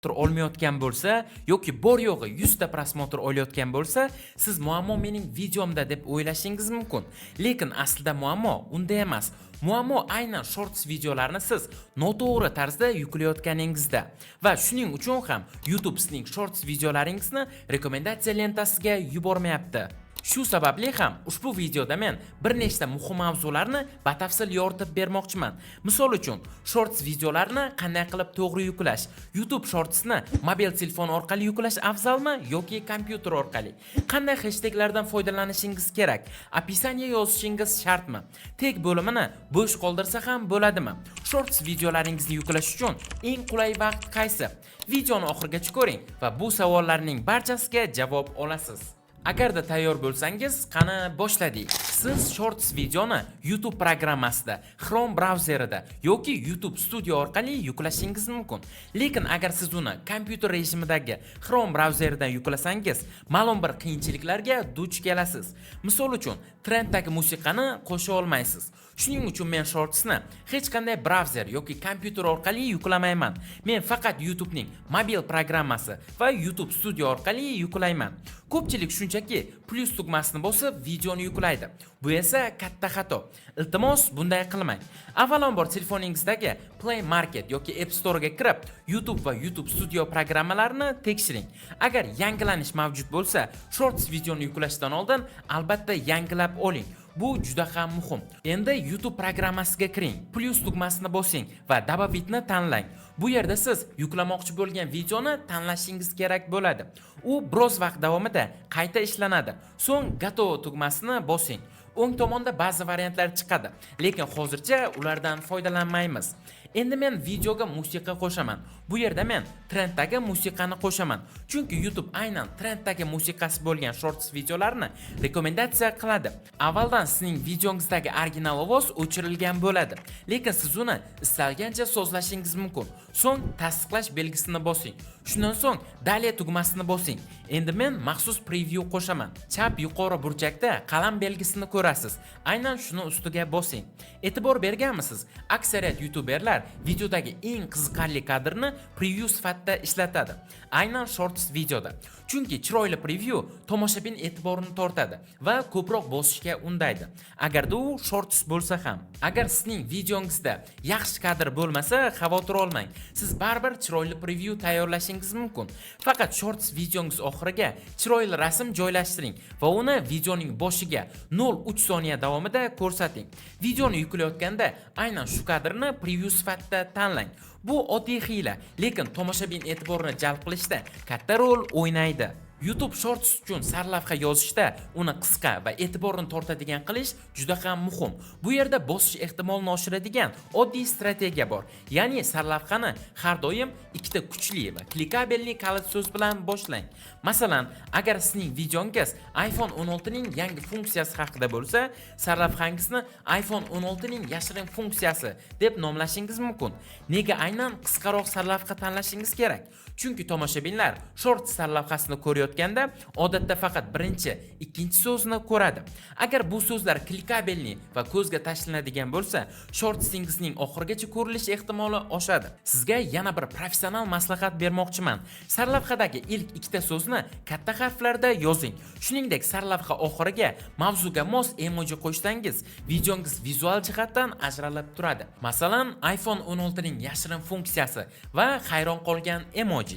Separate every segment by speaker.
Speaker 1: Olmayotgan bo'lsa yoki bor yo'g'i 100 ta просмотр olayotgan bo'lsa, siz muammo mening videomda deb o'ylashingiz mumkin. Lekin aslida muammo unda emas. Muammo aynan Shorts videolarni siz noto'g'ri tarzda yuklayotganingizda va shuning uchun ham YouTube sizning Shorts videolaringizni рекомендация lentasiga yubormayapti. Shu sababli ham ushbu videoda men bir nechta muhim mavzularni batafsil yoritib bermoqchiman. Misol uchun, Shorts videolarni qanday qilib to'g'ri yuklash, YouTube Shortsni mobil telefon orqali yuklash afzalmi yoki kompyuter orqali? Qanday hashtaglardan foydalanishingiz kerak? Описание yozishingiz shartmi? Tag bo'limini bo'sh qoldirsa ham bo'ladimi? Shorts videolaringizni yuklash uchun eng qulay vaqt qaysi? Videoni oxirigacha ko'ring va bu savollarning barchasiga javob olasiz. Agarda tayyor bo'lsangiz, qani, boshladik. Siz Shorts videoni YouTube programmasida, Chrome brauzerida yoki YouTube Studio orqali yuklashingiz mumkin. Lekin agar siz uni kompyuter rejimidagi Chrome brauzeridan yuklasangiz, ma'lum bir qiyinchiliklarga duch kelasiz. Misol uchun, trenddagi musiqani qo'sha olmaysiz. Shuning uchun men Shortsni hech qanday brauzer yoki kompyuter orqali yuklamayman. Men faqat YouTubening mobil programmasi va YouTube Studio orqali yuklayman. Ko'pchilik shunchaki plyus tugmasini bosib videoni yuklaydi. Bu esa katta xato. Iltimos, bunday qilmang. Avvalambor telefoningizdagi Play Market yoki App Storega kirib, YouTube va YouTube Studio programmalarini tekshiring. Agar yangilanish mavjud bo'lsa, Shorts videoni yuklashdan oldin albatta yangilab oling. Bu juda ham muhim. Endi YouTube programmasiga kiring, plyus tugmasini bosing va "Добавить" ni tanlang. Bu yerda siz yuklamoqchi bo'lgan videoni tanlashingiz kerak bo'ladi. U biroz vaqt davomida qayta ishlanadi. So'ng "Готово" tugmasini bosing. O'ng tomonda ba'zi variantlar chiqadi, lekin hozircha ulardan foydalanmaymiz. Endi men videoga musiqa qo'shaman. Bu yerda men trenddagi musiqani qo'shaman. Chunki YouTube aynan trenddagi musiqasi bo'lgan Shorts videolarni рекомендация qiladi. Avvaldan sizning videongizdagi original ovoz o'chirilgan bo'ladi, lekin siz uni istalgancha sozlashingiz mumkin. So'ng tasdiqlash belgisini bosing. Shundan so'ng "Далее" tugmasini bosing. Endi men maxsus preview qo'shaman. Chap yuqori burchakda qalam belgisini ko'rasiz. Aynan shuni ustiga bosing. E'tibor berganmisiz? Aksariyat youtuberlar videodagi eng qiziqarli kadrni preview sifatida ishlatadi. Aynan Shorts videoda. Chunki chiroyli preview tomoshabin e'tiborini tortadi va ko'proq bosishga undaydi. Agarda u Shorts bo'lsa ham. Agar sizning videongizda yaxshi kadr bo'lmasa, xavotir olmang. Siz baribir chiroyli preview tayyorlashingiz mumkin. Faqat Shorts videongiz oxiriga chiroyli rasm joylashtiring va uni videoning boshiga 0.3 soniya davomida ko'rsating. Videoni yuklayotganda aynan shu kadrni preview sifatida tanlang. Bu oddiy hiyla, lekin tomoshabin e'tiborini jalb qilishda katta rol o'ynaydi. YouTube Shorts uchun sarlavha yozishda uni qisqa va e'tiborni tortadigan qilish juda ham muhim. Bu yerda bosish ehtimolini oshiradigan oddiy strategiya bor. Ya'ni sarlavhani har doim ikkita kuchli va кликабельный kalit so'z bilan boshlang. Masalan, agar sizning videongiz iPhone 16 ning yangi funksiyasi haqida bo'lsa, sarlavhangizni "iPhone 16 ning yashirin funksiyasi" deb nomlashingiz mumkin. Nega aynan qisqaroq sarlavha tanlashingiz kerak? Chunki tomoshabinlar Shorts sarlavhasini ko'rayotganda odatda faqat birinchi, ikkinchi so'zni ko'radi. Agar bu so'zlar кликабельный va ko'zga tashlanadigan bo'lsa, Shortsingizning oxirigacha ko'rilish ehtimoli oshadi. Sizga yana bir professional maslahat bermoqchiman. Sarlavhadagi ilk ikkita so'zni katta harflarda yozing. Shuningdek, sarlavha oxiriga mavzuga mos emoji qo'shsangiz, videongiz vizual jihatdan ajralib turadi. Masalan, iPhone 16 ning yashirin funksiyasi va hayron qolgan emoji.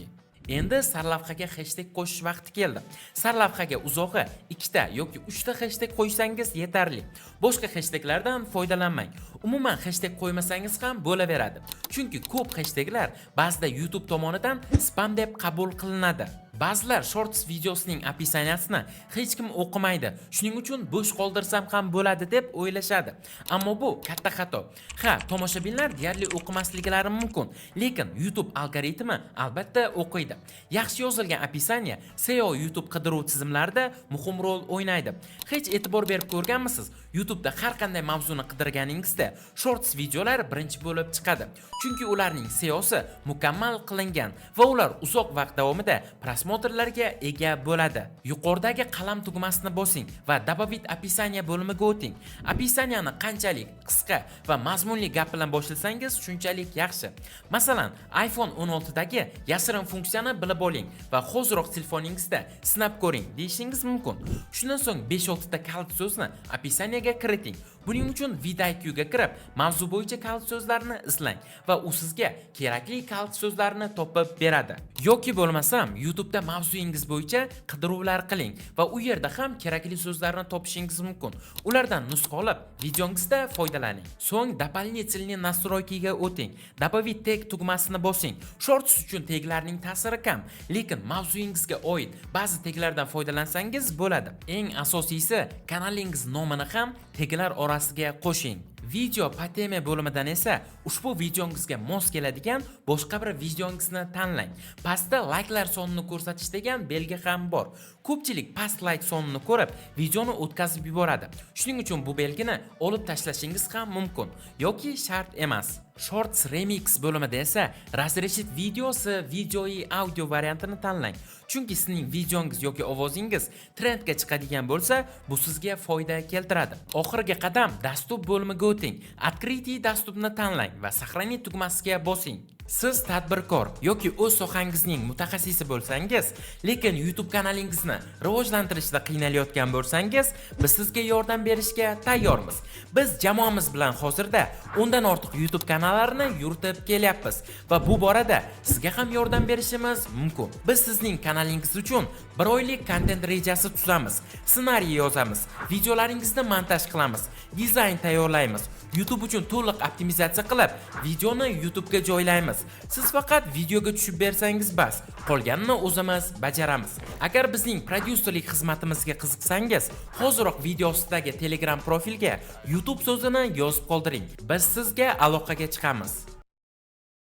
Speaker 1: Endi sarlavhaga hashtag qo'shish vaqti keldi. Sarlavhaga uzog'i ikkita yoki uchta hashtag qo'ysangiz yetarli. Boshqa hashtaglardan foydalanmang. Umuman hashtag qo'ymasangiz ham bo'laveradi. Chunki ko'p hashtaglar ba'zida YouTube tomonidan spam deb qabul qilinadi. Ba'zilar Shorts videosining описание sini hech kim o'qimaydi. Shuning uchun bo'sh qoldirsam ham bo'ladi deb o'ylashadi. Ammo bu katta xato. Ha, tomoshabinlar deyarli o'qimasliklari mumkin, lekin YouTube algoritmi albatta o'qiydi. Yaxshi yozilgan описание SEO YouTube qidiruv tizimlarida muhim rol o'ynaydi. Hech e'tibor berib ko'rganmisiz? YouTubeda har qanday mavzuni qidirganingizda Shorts videolar birinchi bo'lib chiqadi. Chunki ularning SEOsi mukammal qilingan va ular uzoq vaqt davomida просмотр Просмотр larga ega bo'ladi. Yuqoridagi qalam tugmasini bosing va "Добавить описание" bo'limiga o'ting. Описание ni qanchalik qisqa va mazmunli gap bilan boshlasangiz, shunchalik yaxshi. Masalan, iPhone 16 dagi yashirin funksiyani bilib oling va hoziroq telefoningizda sinab ko'ring, deyishingiz mumkin. Shundan so'ng 5-6 ta kalit so'zni описание ga kiriting. Buning uchun vidIQ ga kirib, mavzu bo'yicha kalit so'zlarni izlang va u sizga kerakli kalit so'zlarni topib beradi. Yoki bo'lmasam, YouTube'da mavzuyingiz bo'yicha qidiruvlar qiling va u yerda ham kerakli so'zlarni topishingiz mumkin. Ulardan nusxa olib, videongizda foydalaning. So'ng "Дополнительные настройки" ga o'ting. "Добавить тег" tugmasini bosing. Shorts uchun teglarning ta'siri kam, lekin mavzuyingizga oid ba'zi teglardan foydalansangiz bo'ladi. Eng asosiysi, kanalingiz nomini ham teglar orasiga qo'shing. "Видео по теме" bo'limidan esa ushbu videongizga mos keladigan boshqa bir videongizni tanlang. Pastda layklar sonini ko'rsatish degan belgi ham bor. Ko'pchilik past layk sonini ko'rib, videoni o'tkazib yuboradi. Shuning uchun bu belgini olib tashlashingiz ham mumkin yoki shart emas. "Shorts Remix" bo'limida esa "Разрешить видео с видео и аудио" variantini tanlang. Chunki sizning videongiz yoki ovozingiz trendga chiqadigan bo'lsa, bu sizga foyda keltiradi. Oxirgi qadam, "Доступ" bo'limiga o'ting. "Открытый доступ" ni tanlang va "Сохранить" tugmasiga bosing. Siz tadbirkor yoki o'z sohangizning mutaxassisi bo'lsangiz, lekin YouTube kanalingizni rivojlantirishda qiynalayotgan bo'lsangiz, biz sizga yordam berishga tayyormiz. Biz jamoamiz bilan hozirda 10 dan ortiq YouTube kanallarini yuritib kelyapmiz va bu borada sizga ham yordam berishimiz mumkin. Biz sizning kanalingiz uchun bir oylik kontent rejasi tuzamiz, ssenariy yozamiz, videolaringizni montaj qilamiz, dizayn tayyorlaymiz, YouTube uchun to'liq optimizatsiya qilib, videoni YouTubega joylaymiz. Siz faqat videoga tushib bersangiz bas, qolganini o'zimiz bajaramiz. Agar bizning prodyuserlik xizmatimizga qiziqsangiz, hoziroq video ostidagi Telegram profilga YouTube so'zini yozib qoldiring. Biz sizga aloqaga chiqamiz.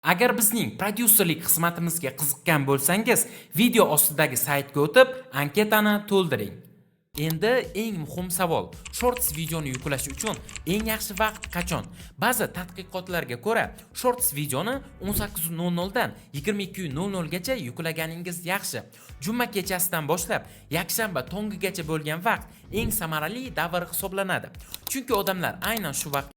Speaker 1: Agar bizning prodyuserlik xizmatimizga qiziqqan bo'lsangiz, video ostidagi saytga o'tib, anketani to'ldiring. Endi eng muhim savol. Shorts videoni yuklash uchun eng yaxshi vaqt qachon? Ba'zi tadqiqotlarga ko'ra, Shorts videoni 18:00 dan 22:00 gacha yuklaganingiz yaxshi. Juma kechasidan boshlab yakshanba tongigacha bo'lgan vaqt eng samarali davr hisoblanadi. Chunki odamlar aynan shu vaqt